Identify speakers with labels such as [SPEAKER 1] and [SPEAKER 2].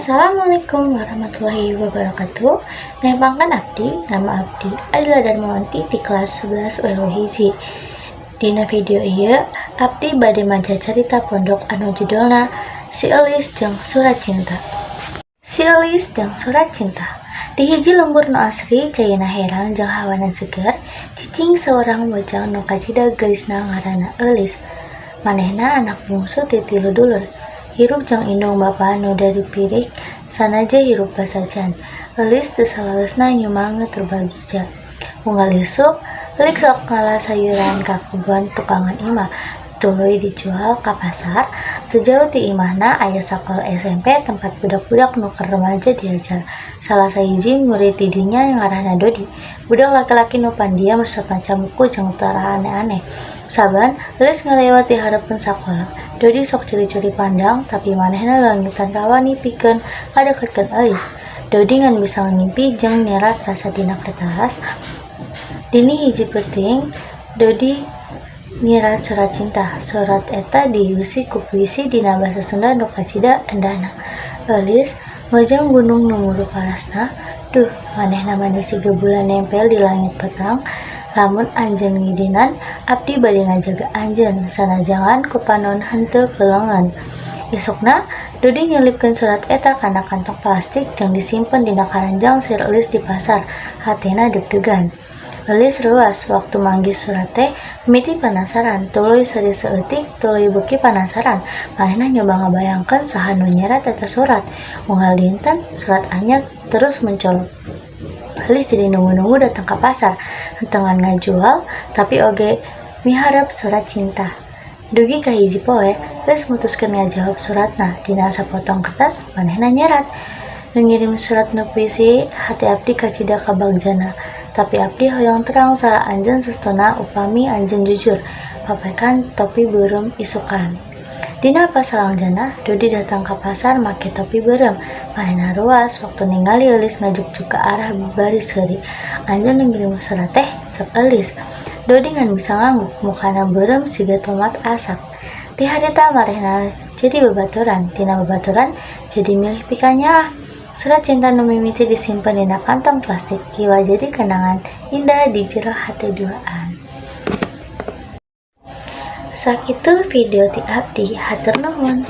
[SPEAKER 1] Assalamualaikum warahmatullahi wabarakatuh. Nepangkeun abdi, nama abdi Adila Darmawanti ti kelas 11 ULU 1. Dina video ieu abdi bade maca carita pondok anu judulna Si Eulis jeung Surat Cinta. Si Eulis jeung Surat Cinta. Di hiji lembur nu asri, caina herang jeung hawana seger, cicing saurang bocah nu kacida geulisna ngaranna Eulis. Manehna anak bungsu ti tilu dulur. Hirup jeung indung bapa nu daripirik sanajan hirup basajan. Eulis teu salawasna nyumanget tur bagja. Unggal isuk, Eulis sok ngala sayuran ka kebon tukangan imah, tuluy dijual ka pasar. Teu jauh ti imahna aya sakola SMP tempat budak-budak nu keur remaja diajar. Salah sahiji murid di dinya ngaranna Dodi, budak laki-laki nu pandiam, resep maca buku jeung tara aneh-aneh. Saban Eulis ngalewat di hareupeun sakola, Dodi sok curi-curi pandang, tapi manehna leungitan kawani pikeun ngadeketkeun Eulis. Dodi ngan bisa ngimpi jeung nyerat rasa dina kertas. Dina hiji peuting, Dodi nyerat surat cinta. Surat eta dieusi ku puisi dina basa Sunda nu kacida endahna. "Eulis, mojang gunung nu muru parasna, duh manehna mani siga bulan nempel di langit petang. Lamun anjeun ngidinan, abdi bade ngajaga anjeun sanajan ku panon henteu keuleungan." Isukna, Dodi nyelipkeun surat eta kana kantong plastik jeung disimpen dina karanjang sir Eulis di pasar. Hatena deg-degan. Eulis reuas waktu manggih surat teh, mimiti panasaran, tuluy seuri saeutik, tuluy beuki panasaran. Manehna nyoba ngabayangkeun saha nu nyerat eta surat. Unggal dinten, surat anyar terus muncul. Eulis jadi nunggu-nunggu datang ka pasar, henteu ngan ngajual, tapi oge miharep surat cinta. Dugi ka hiji poe, Eulis mutuskeun ngajawab suratna. Dina sapotong kertas, manehna nyerat, "Nu ngirim surat nu puisi, hate abdi kacida kabagjana. Tapi abdi hoyong terang saha anjeun saestuna. Upami anjeun jujur, papaekan topi beureum isukan." Dina pasalangjana, Dodi datang ka pasar make topi beureum. Manehna reuas waktu ningali Eulis ngajugjug ka arah bari seuri. "Anjeun nu ngirim surat teh?" cek Eulis. Dodi ngan bisa ngangguk, mukana beureum siga tomat asak. Ti harita maranehna jadi babaturan, tina babaturan jadi milih pikanyaah. Surat cinta nu mimiti disimpen dina kantong plastik, kiwa jadi kenangan indah di jero hate duaan. Sakitu video ti abdi, hatur nuhun.